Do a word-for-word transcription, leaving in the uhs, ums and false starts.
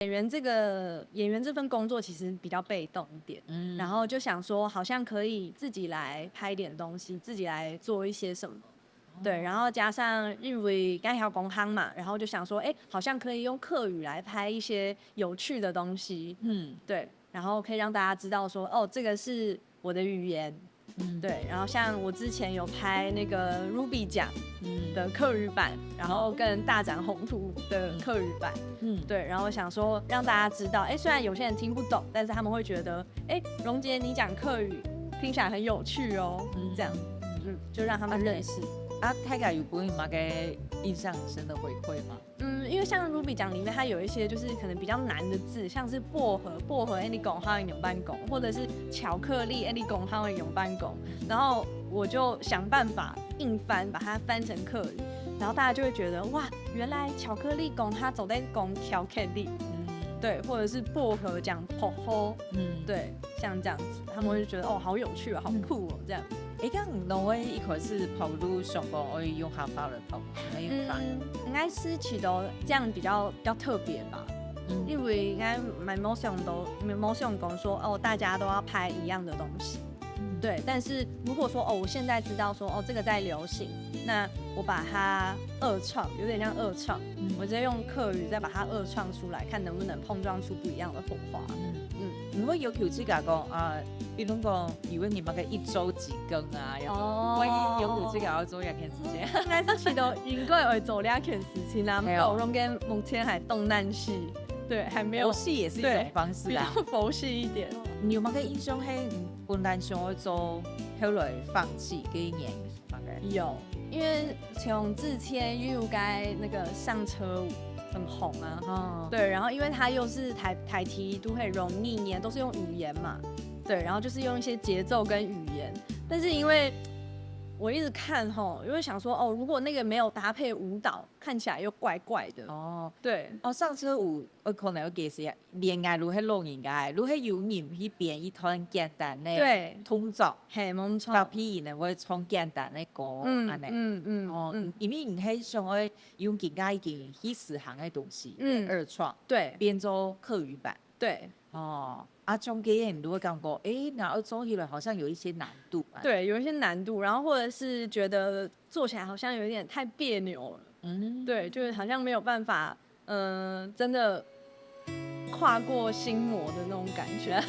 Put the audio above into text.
演员这个演员这份工作其实比较被动一点，嗯，然后就想说好像可以自己来拍点东西，自己来做一些什么。对，然后加上因为刚好公行嘛，然后就想说，哎，好像可以用客语来拍一些有趣的东西，嗯，对，然后可以让大家知道说，哦，这个是我的语言，嗯，对，然后像我之前有拍那个 Ruby 奖的客语版，然后跟大展宏图的客语版，嗯，对，然后想说让大家知道，哎，虽然有些人听不懂，但是他们会觉得，哎，荣杰你讲客语听起来很有趣哦，这样，嗯，就让他们认识。啊，大家有分你么个印象很深的回馈吗？嗯，因为像 Ruby 讲里面，它有一些就是可能比较难的字，像是薄荷，薄荷 any 讲好用办公，或者是巧克力 any 讲好用办公，然后我就想办法硬翻，把它翻成客语，然后大家就会觉得哇，原来巧克力讲它走在讲巧克力，嗯，对，或者是薄荷讲薄荷，嗯，对，像这样子，他们会觉得哦，好有趣哦，好酷哦，这样。哎，刚刚我一开始跑路上班，我用客话来跑，没有法。嗯，应该是觉得这样比较比较特别吧。因为应该蛮没想到，没想讲说哦，大家都要拍一样的东西。对，但是如果说哦，我现在知道说哦，这个在流行，那我把它二创，有点像二创，我直接用客语再把它二创出来，看能不能碰撞出不一样的火花。嗯，你会要求自家讲啊，比如讲，以为你们个一周几更啊，要，万一要求自家要做一件事情，应该是觉得应该会做这件事情啊，没有我用个目前还动弹系，对，还没有佛系也是一种方式啊。比较佛系一点。你有没有个印象？嘿，本来想要做，后来放弃，这一年大概有，因为从之前又该那个上车舞很红啊，哦，对，然后因为它又是台台体都很容易念，都是用语言嘛，对，然后就是用一些节奏跟语言，但是因为我一直看吼，因为想说哦，如果那个没有搭配舞蹈，看起来又怪怪的。哦对，哦，上车舞我可能要解释一下，恋爱如果老人家，如果有人去编一段简单的对动作，嘿，没错，搭配呢会唱简单的歌，嗯安尼。嗯嗯哦，嗯，因为你很想要用更加已经去实行的东西，嗯二创，对变做客语版。对。哦，啊，中间你都会感觉，诶，那要做起来好像有一些难度啊。对，有一些难度，然后或者是觉得做起来好像有点太别扭了，嗯，对，就是好像没有办法，嗯、真的跨过心魔的那种感觉。